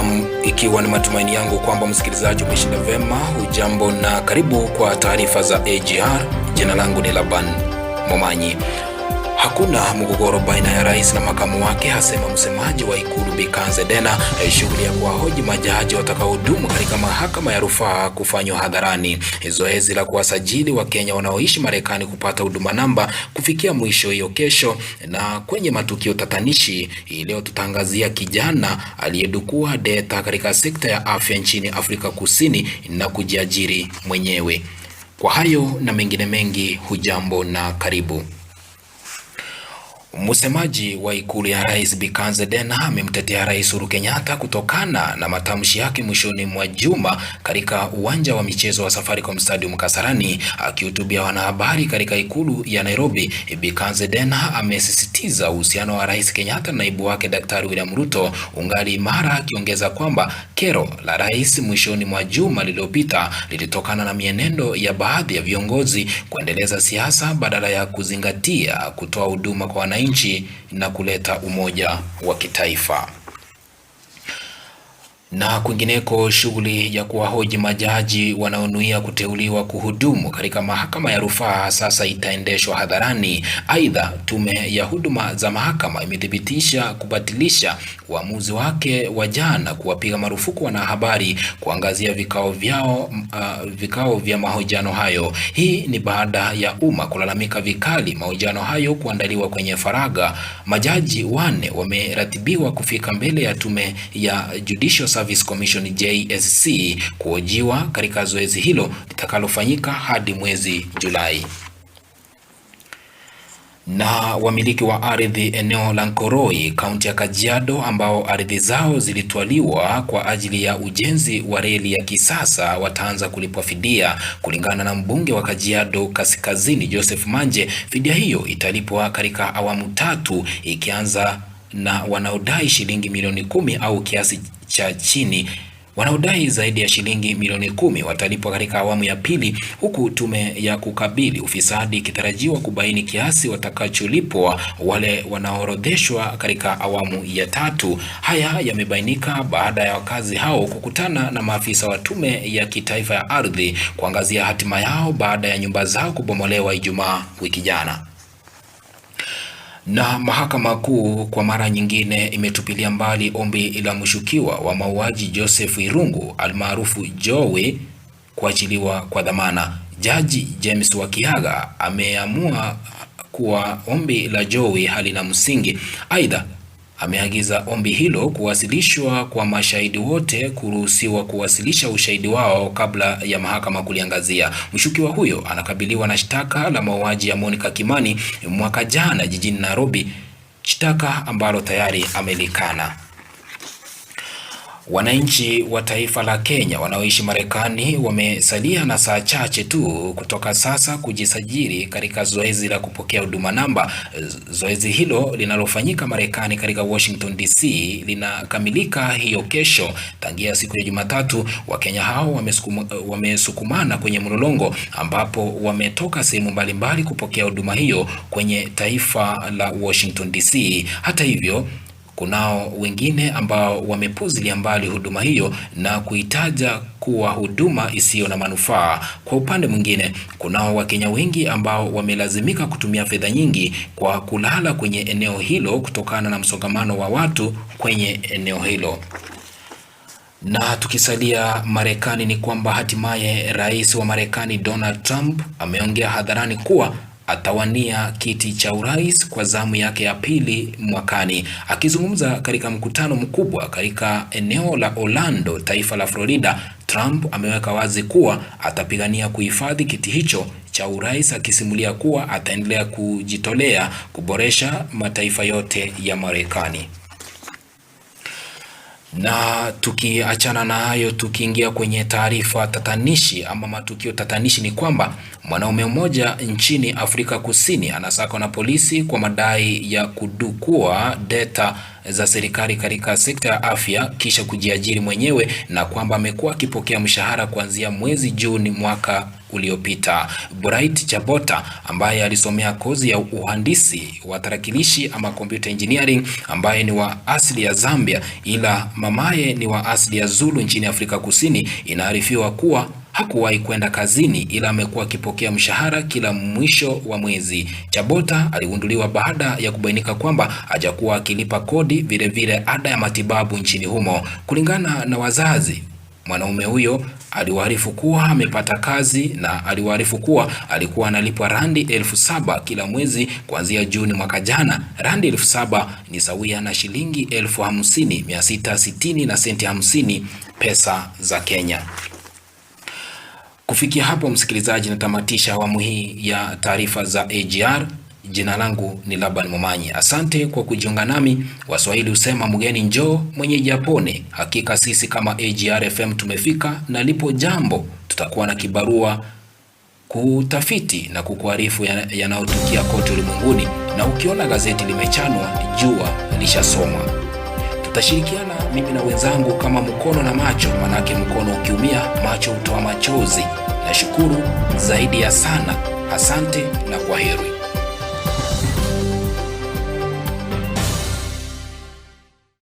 Naam, ikiwa ni matumaini yangu kwamba msikilizaji umeshinda vema, hujambo na karibu kwa taarifa za AGR. Jina langu ni Laban Momanyi. Hakuna mgogoro baina ya rais na makamu wake, asema msemaji wa Ikulu Bikanze Dena. Shughuli ya kuwahoji majaji watakaohudumu katika mahakama ya rufaa kufanywa hadharani. Zoezi la kuwasajili Wakenya wanaoishi Marekani kupata huduma namba kufikia mwisho hiyo kesho. Na kwenye matukio tatanishi hii leo tutaangazia kijana aliyedukua data katika sekta ya afya nchini Afrika Kusini na kujiajiri mwenyewe. Kwa hayo na mengine mengi, hujambo na karibu. Msemaji wa Ikulu ya Rais Bikanze Dena amemtetea Rais Uhuru Kenyatta kutokana na matamshi yake mwishoni mwa juma katika uwanja wa michezo wa Safaricom Stadium Kasarani. Akihutubia wanahabari katika Ikulu ya Nairobi, Bikanze Dena amesisitiza uhusiano wa Rais Kenyatta na naibu wake Daktari William Ruto ungali imara, akiongeza kwamba kero la rais mwishoni mwa juma lililopita lilitokana na mienendo ya baadhi ya viongozi kuendeleza siasa badala ya kuzingatia kutoa huduma kwa wananchi na kuleta umoja wa kitaifa. Na kwingineko, shughuli ya kuwahoji majaji wanaonuia kuteuliwa kuhudumu katika mahakama ya rufaa sasa itaendeshwa hadharani. Aidha, tume ya huduma za mahakama imethibitisha kubatilisha uamuzi wake wa jana kuwapiga marufuku wanahabari kuangazia vikao vyao, vikao vya mahojiano hayo. Hii ni baada ya umma kulalamika vikali mahojiano hayo kuandaliwa kwenye faragha. Majaji wanne wameratibiwa kufika mbele ya tume ya Judicial Service Commission JSC kuhojiwa katika zoezi hilo litakalofanyika hadi mwezi Julai. Na wamiliki wa ardhi eneo la Nkoroi, kaunti ya Kajiado, ambao ardhi zao zilitwaliwa kwa ajili ya ujenzi wa reli ya kisasa wataanza kulipwa fidia. Kulingana na mbunge wa Kajiado Kaskazini Joseph Manje, fidia hiyo italipwa katika awamu tatu, ikianza na wanaodai shilingi milioni 10 au kiasi cha chini. Wanaodai zaidi ya shilingi milioni 10 watalipwa katika awamu ya pili, huku tume ya kukabili ufisadi ikitarajiwa kubaini kiasi watakacholipwa wale wanaoorodheshwa katika awamu ya tatu. Haya yamebainika baada ya wakazi hao kukutana na maafisa wa Tume ya Kitaifa ya Ardhi kuangazia hatima yao baada ya nyumba zao kubomolewa Ijumaa wiki jana. Na mahakama kuu kwa mara nyingine imetupilia mbali ombi la mshukiwa wa mauaji Joseph Irungu almaarufu Joey kuachiliwa kwa dhamana. Jaji James Wakiaga ameamua kuwa ombi la Joey halina msingi. Aidha, ameagiza ombi hilo kuwasilishwa kwa mashahidi wote kuruhusiwa kuwasilisha ushahidi wao kabla ya mahakama kuliangazia. Mshukiwa huyo anakabiliwa na shtaka la mauaji ya Monica Kimani mwaka jana jijini Nairobi, shtaka ambalo tayari amelikana. Wananchi wa taifa la Kenya wanaoishi Marekani wamesalia na saa chache tu kutoka sasa kujisajili katika zoezi la kupokea huduma namba. Zoezi hilo linalofanyika Marekani katika Washington DC linakamilika hiyo kesho. Tangia siku ya Jumatatu, Wakenya hao wamesukumana kwenye mlolongo ambapo wametoka sehemu mbalimbali kupokea huduma hiyo kwenye taifa la Washington DC. Hata hivyo, kunao wengine ambao wamepuzilia mbali huduma hiyo na kuitaja kuwa huduma isiyo na manufaa. Kwa upande mwingine, kunao Wakenya wengi ambao wamelazimika kutumia fedha nyingi kwa kulala kwenye eneo hilo kutokana na msongamano wa watu kwenye eneo hilo. Na tukisalia Marekani ni kwamba hatimaye Rais wa Marekani Donald Trump ameongea hadharani kuwa atawania kiti cha urais kwa zamu yake ya pili mwakani. Akizungumza katika mkutano mkubwa katika eneo la Orlando, taifa la Florida, Trump ameweka wazi kuwa atapigania kuhifadhi kiti hicho cha urais, akisimulia kuwa ataendelea kujitolea kuboresha mataifa yote ya Marekani. Na tukiachana na hayo, tukiingia kwenye taarifa tatanishi ama matukio tatanishi, ni kwamba mwanaume mmoja nchini Afrika Kusini anasakwa na polisi kwa madai ya kudukua data za serikali katika sekta ya afya kisha kujiajiri mwenyewe, na kwamba amekuwa akipokea mshahara kuanzia mwezi Juni mwaka uliopita. Bright Chabota ambaye alisomea kozi ya uhandisi wa tarakilishi ama computer engineering, ambaye ni wa asili ya Zambia ila mamaye ni wa asili ya Zulu nchini Afrika Kusini, inaarifiwa kuwa hakuwahi kwenda kazini ila amekuwa akipokea mshahara kila mwisho wa mwezi. Chabota aligunduliwa baada ya kubainika kwamba hajakuwa akilipa kodi, vilevile ada ya matibabu nchini humo. Kulingana na wazazi, mwanaume huyo aliwaarifu kuwa amepata kazi na aliwaarifu kuwa alikuwa analipwa randi 7,000 kila mwezi kuanzia Juni mwaka jana. Randi 7,000 ni sawia na shilingi 50,660 na senti 50 pesa za Kenya. Kufikia hapo, msikilizaji, natamatisha awamu hii ya taarifa za AGR. Jina langu ni Laban Momanyi. Asante kwa kujiunga nami. Waswahili husema mgeni njoo mwenyeji apone. Hakika sisi kama AGR FM tumefika, na lipo jambo tutakuwa na kibarua kutafiti na kukuarifu yanayotukia kote ulimwenguni, na ukiona gazeti limechanwa jua lishasomwa. Tutashirikiana mimi na wenzangu kama mkono na macho, manake mkono ukiumia macho hutoa machozi. Nashukuru zaidi ya sana. Asante na kwaheri.